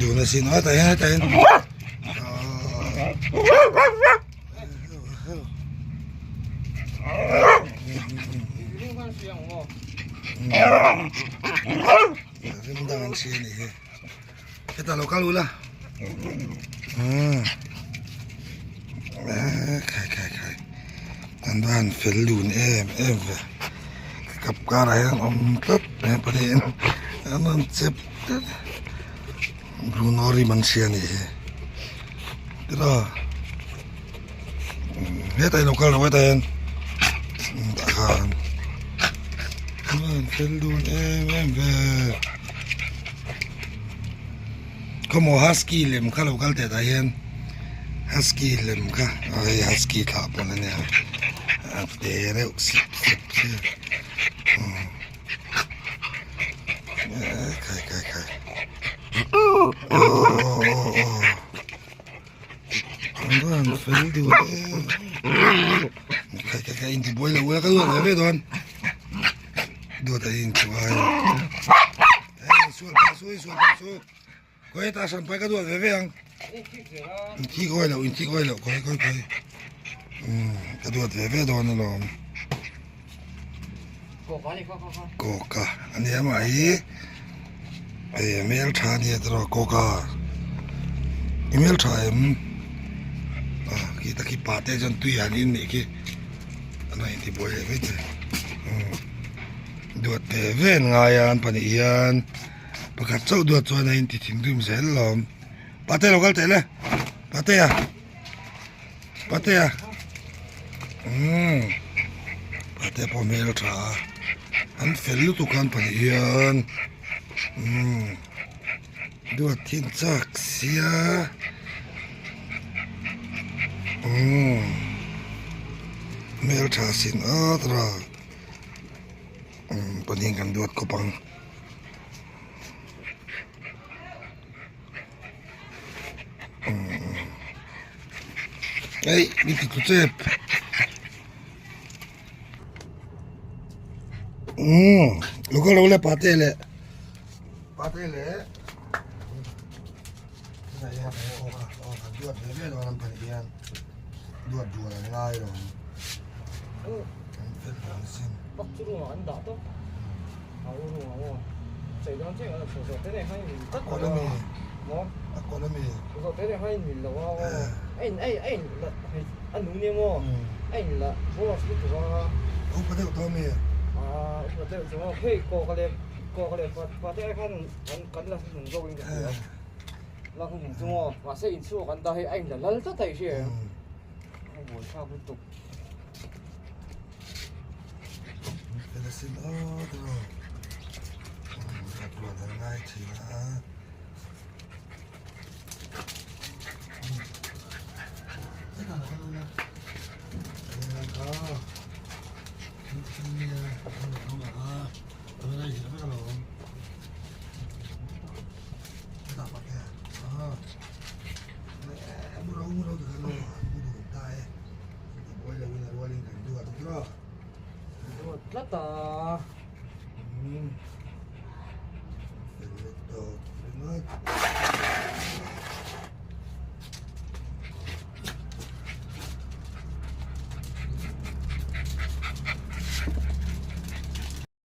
dun asin a tah hian hetah hian rim dang an hria anih hi hetah lo kal ula umm khai khai khai an va han fel dun em em ve kap karah hian awm tlat mai a pahnihin an rawn chep tlat Bruno rim an hria anih hi tiraw hetah ilo kal lo hetah hian tah khan an va han fel dun em em ve khawmaw husky lem kha lo kal teh tah hian husky lem kha aw hei husky thlah pawlh ania a te reuh sep sep sia. Khai khai khai an fel deuh e khai khai khai inti buai lo ula ka duat ve ve dawn duat a inchuai sual pa su sual pa su khawi ta hran pai ka duat ve ve ang inthi khawi lo inthi khawi lo khawi khawi khawi ka duat ve ve dawn alawm kawka ania mah hi hei hmel tha ania tiraw kawka i hmel tha em ah khi ta khi pa te chuan tui han in nih khi an rawn inti buai leh mai thei duat ve ve an ngai a an pahnih hian. Pakhat chauh duat chuan a inti thinrim zel lawm. Pate lo kal teh le. Patea. Patea. Umm. Patea pawh hmel tha a. An fel lutuk khan pahnih hian. Umm. Duat thin chak sia. Umm. Hmel tha sin at ra. Umm pahnih kan duat khawp ang. Ei mi ti tlu chep umm lo kal lo le pate le pate le duat ve ve dawn an pahnih hian duat duan an ngai lo an fel dan sin upa deuh tawh ami Sin aw tiraw ruat an ngai thin a Tlat a.